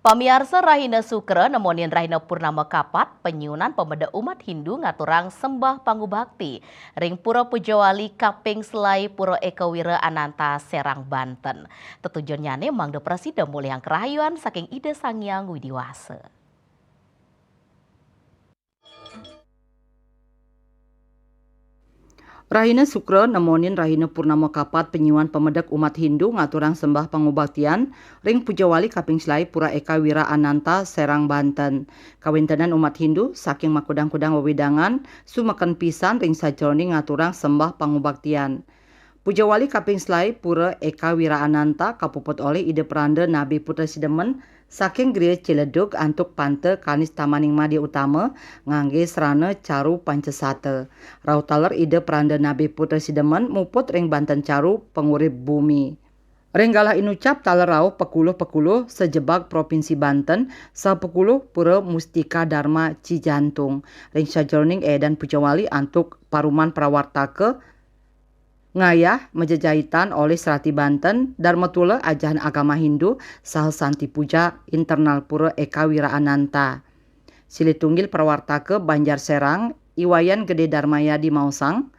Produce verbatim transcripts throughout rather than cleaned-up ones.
Pamiarsa, rahina Sukra nemonin rahina Purnama Kapat, penyunan pemeda umat Hindu ngaturang sembah pangubakti ring Pura Pujawali Kaping Selai Pura Eka Wira Ananta, Serang, Banten. Tetujonnyane mangda prasida molihang karahayuan saking Ida Sang Hyang Widi Wasa. Rahina Sukra nemonin rahina Purnama Kapat, penyunan pemedek umat Hindu ngaturang sembah pangubaktian ring Pujawali Kaping Selai Pura Eka Wira Ananta, Serang, Banten. Kawentenan umat Hindu saking makudang-kudang wewidangan sumeken pisan ring sajeroning ngaturang sembah pangubaktian. Pujawali Kaping Selai Pura Eka Wira Ananta kapuput olih Ida Pranda Nabi Putra Sidemen saking Griya Ciledug antuk panta kanistamaning madya utama ngangge srana caru Pancasata. Rauh taler Ida Pranda Nabi Putra Sidemen muput ring banten caru pangurip bumi. Ring galah inucap taler rauh pekuluh-pekuluh sajebag Provinsi Banten, sapekuluh Pura Mustika Darma Cijantung. Ring sajeroning eedan pujawali antuk paruman prawartaka ngayah majejaitan olih serati Banten, Darmatula ajahan agama Hindu, saha Santi Puja internal Pura Eka Wira Ananta. Silih tunggil prawartaka Banjar Serang, I Wayan Gede Darmayadi maosang,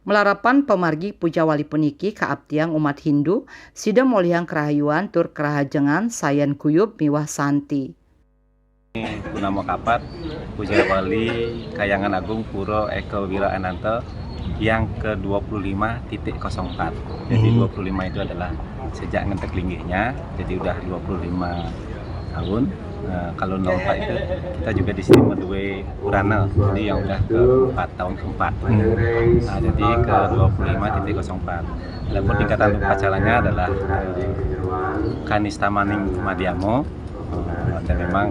malarapan pamargi pujawali puniki kaaptiang umat Hindu, sida molihang karahayuan tur karahajengan sayan guyub miwah santi. Purnama Kapat, Pujawali Kahyangan Agung Pura Eka Wira Ananta yang ke dua puluh lima titik kosong empat. Jadi Hmm. dua puluh lima itu adalah sejak ngentek linggihnya, jadi udah dua puluh lima tahun. Nah, kalau nol empat itu kita juga di sini madue purana, jadi yang udah keempat, tahun keempat. Hmm. Nah, jadi ke dua puluh lima titik kosong empat. Adapun tingkatan upacaranya adalah, eh, kanistamaning madhyama, eh, dan memang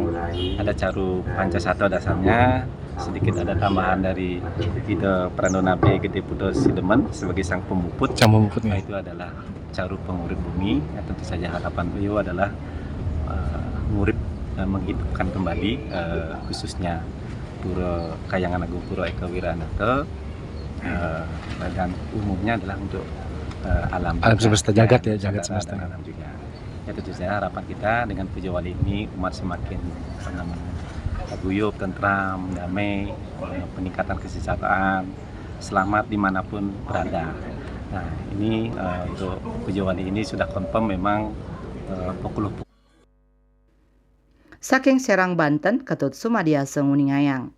ada caru Pancasata dasarnya, sedikit ada tambahan dari Ida Pranda Nabi Gede Putra Sidemen sebagai sang pemuput. Sang pemuput, nah, ya. Itu adalah caru pengurip bumi. Ya, tentu saja harapan beliau adalah, eh, ngurip dan menghidupkan kembali, eh, khususnya Pura Kahyangan Agung Pura Eka Wira Ananta, eh, dan umumnya adalah untuk, eh, alam Alam juga. Semesta jagat, ya, jagat semesta. Alam juga. Ya, tentu saja harapan kita dengan pujawali ini umat semakin, apa namanya, guyub, tentram, damai, eh, peningkatan kesejahteraan, selamat dimanapun berada. Nah, ini, eh, untuk pujawali ini sudah confirm memang, eh, pukul Saking Serang, Banten, Ketut Sumadiasa nguningayang.